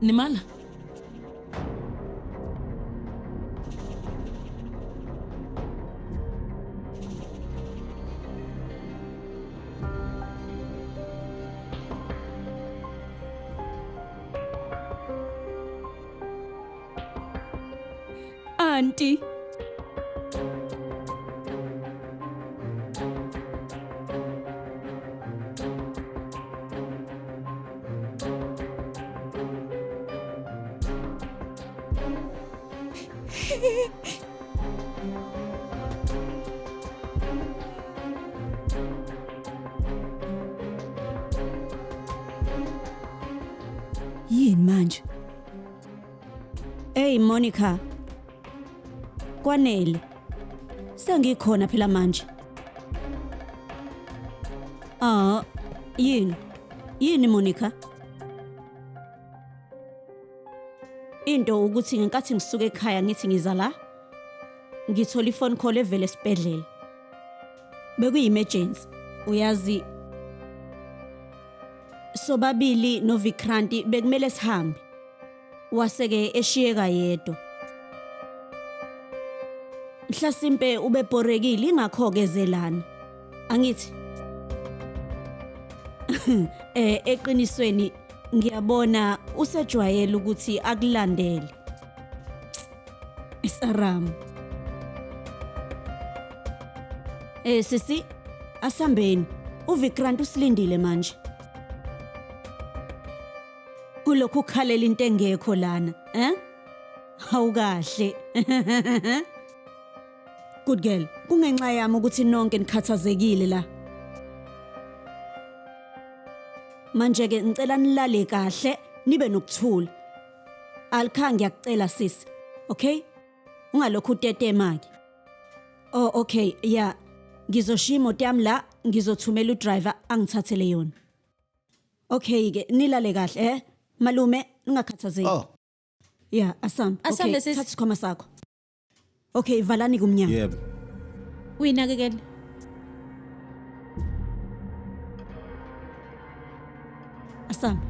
Nimala? Auntie. Yini manje? Hey Monica. Kwanele. Sengikhona phela manje. Ah, yini? Yini Monica? Into ukuthi ngenkathi ngisuka ekhaya ngithi ngiza la ngithola ifone call evele esibhedlela. Bekuyi-emergency. Uyazi sobabili noVikranti bekumele sihambe. Waseke eshiyeka yedwa. Mhlasimpe ubebhorekile ingakho ke zelana. Angithi eqinisweni ngiyabona usejwayele ukuthi akulandele. Isaram. Sisi asambeni. uVikrant usilindile manje. Kulokhu ukhalela into engekho lana, eh? Awukahle. Good girl, kungenxa yami ukuthi nonke nikhathazekile la. Manje ke ngicela nilale kahle, nibe nokuthula. Alikha ngiyakucela sisi. Okay? Ungalokhu utetema ke. Oh okay, yeah. Ngizoshiya imoto yami la, ngizothumela udriver angithathele yona. Okay ke, nilale kahle eh? Malume, ningakhathazeki. Oh. Yeah, asambe. Asambe, Okay, sisi. thatha isikhwama sakho. Okay, valani kumnyango. Yebo. Uyinakekele. Asambe.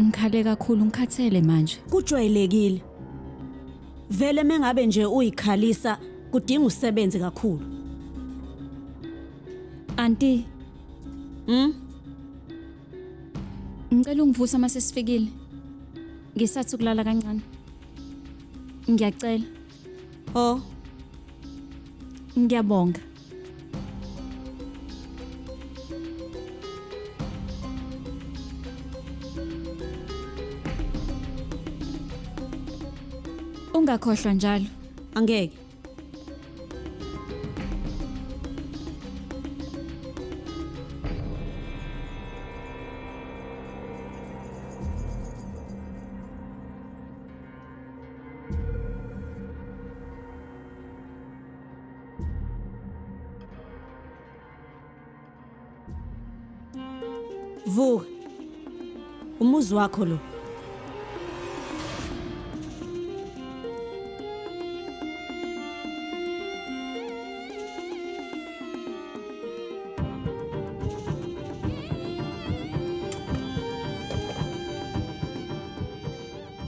Ngikhale kakhulu, ngikhathele manje. Kujwayelekile. Vele mengabe nje uyikhalisa kudinga usebenze kakhulu. Auntie. Ngicela ungivusa mase sifikile. Ngisathi ukulala kancane. Ngiyacela. Oh. Ngiyabonga. Ungakhohlwa njalo. Angeke. Vuka. Umuzi wakho lo.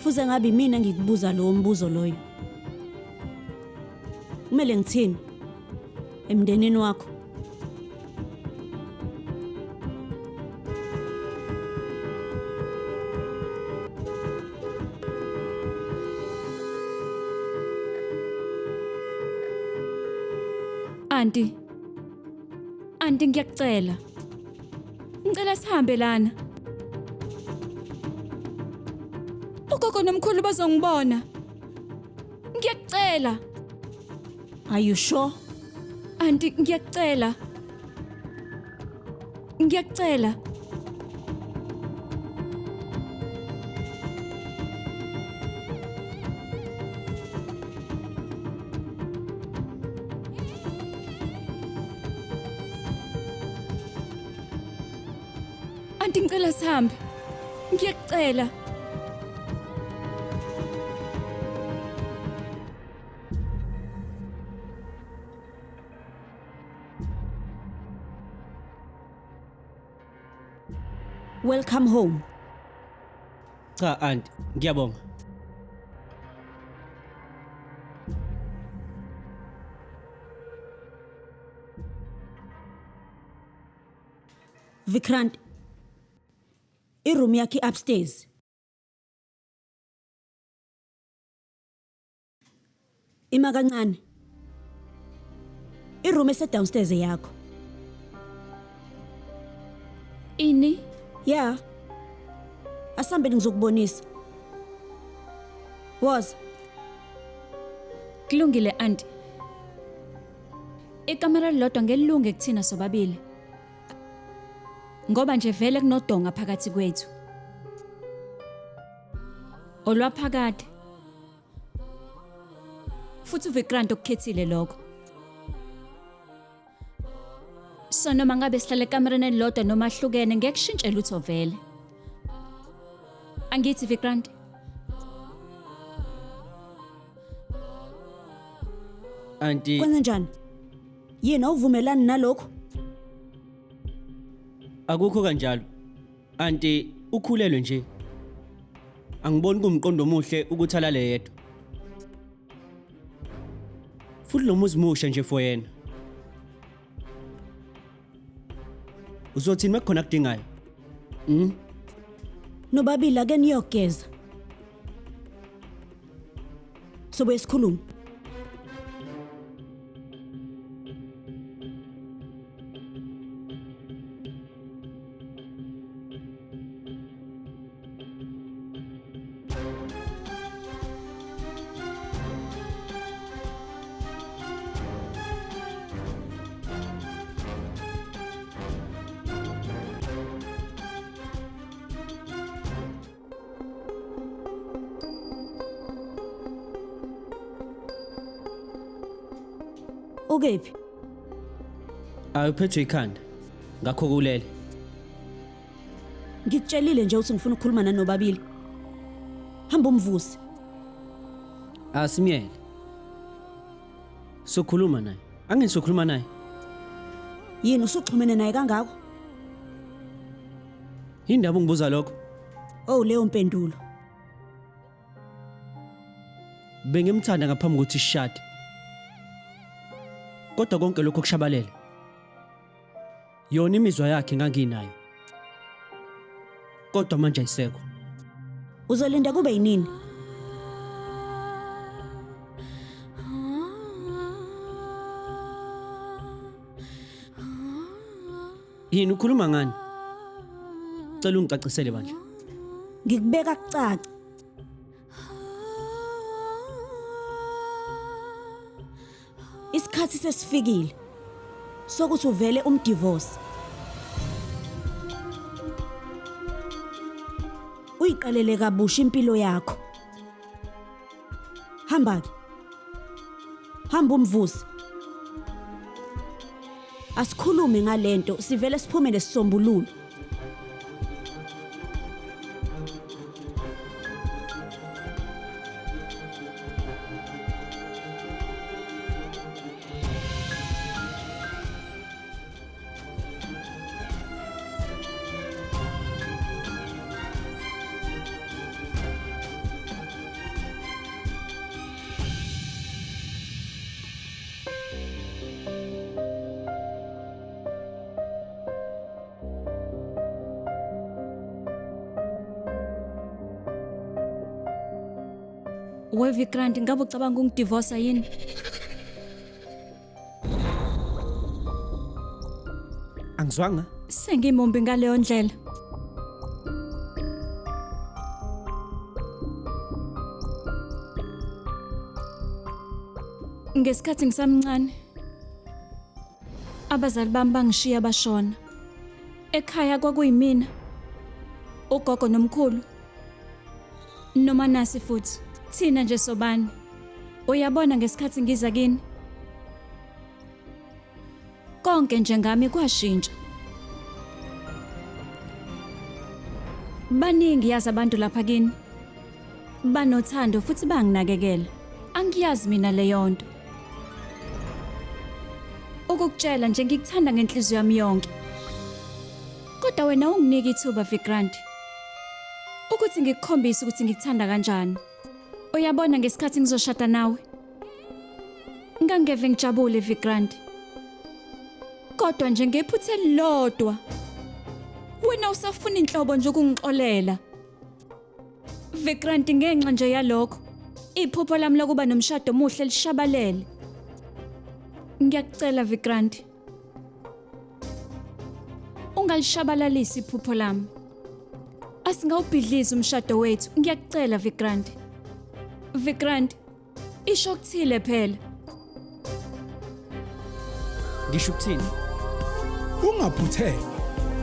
Fuze ngabe mina ngikubuza lo mbuzo loyo. Kumele ngithini emndenini wakho? Auntie. Auntie ngiyakucela. Ngicela sihambe lana. Ugogo nomkhulu bazongibona. Ngiyakucela. Are you sure? Auntie ngiyakucela. Ngiyakucela. Anti ngicela sihambe. Ngiyakucela. Welcome home. Cha aunty, ngiyabonga. Vikrant. I-room yakhe upstairs. Ima kancane. I-room ese downstairs yakho. Ini? Yeah. Asambeni ngizokubonisa. Woza. Kulungile anti. Ikamera lilodwa ngelilunge kuthina sobabili. Ngoba nje vele kunodonga phakathi kwethu. Olwaphakade. Futhi uVikrant okukhethile lokho. So noma ngabe sihlale ekamereni elilodwa noma ahlukene ngeke kushintshe lutho vele. Angithi Vikrant. Aunty, Kwenze njani? Yini awuvumelani nalokho? akukho kanjalo. Aunty, ukhulelwe nje. Angiboni kumqondo omuhle ukuthi alale yedwa. Futhi lo muzi musha nje for yena. Uzothini makukhona akudingayo? Nobabili ake niyogeza. Sobuye sikhulume. Ukephi? Awuphethwe ikhanda. Ngakho kulele. Ngikutshelile nje ukuthi ngifuna ukukhuluma nanobabili. Hamba umvusi. Asimyele. Sokhuluma naye. Angisokhuluma naye. Yini usuxhumene naye kangako? Indaba ungibuza lokho? Oh leyo mpendulo. Bengimthanda ngaphambi kokuthi sishade. Kodwa konke lokho kushabalele. Yona imizwa yakhe nganginayo. Kodwa manje ayisekho. Uzolinda kube yinini? Yini ukhuluma ngani? Cela ungicacisele bandla. Ngikubeka kucaca. Isikhathi sesifikile sokuthi uvele umdivorce. Uyiqalele kabusha impilo yakho. Hamba ke. Hamba umvusi. Asikhulume ngalento sivele siphume nesisombululo. We Vikrant, ngabe ucabanga ungidivorce yini? Angizwanga. Sengimumbi ngaleyo ndlela. Ngesikhathi ngisamncane, abazali bami bangishiya bashona. Ekhaya kwakuyimina, ugogo nomkhulu, noManasi futhi. Thina nje sobani. Uyabona ngesikhathi ngiza kini? Konke nje ngami kwashintsha. Baningi yazi abantu lapha kini. Banothando futhi banginakekela. Angiyazi mina leyo nto. Ukukutshela nje ngikuthanda ngenhliziyo yami yonke. Kodwa wena unginike ithuba Vikrant. Ukuthi ngikukhombise ukuthi ngikuthanda kanjani. Uyabona ngesikhathi ngizoshada nawe. Ngangeve ngijabule Vikrant. Kodwa nje ngephutha elilodwa. Wena usafuna inhlobo nje ukungixolela. Vikrant ngenxa nje yalokho. Iphupho lami lokuba nomshado omuhle lishabalele. Ngiyakucela Vikrant. Ungalishabalalisi iphupho lami. Asingawubhidlizi umshado wethu. Ngiyakucela Vikrant. Vikrant, isho okuthile phela. Ngisho ukuthini? Ungaphuthelwa.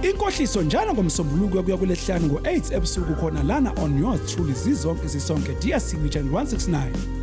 Inkohliso njalo ngoMsombuluko kuya kulesihlanu ngo-8 ebusuku khona lana on yours truly zizonke sisonke DStv channel 169.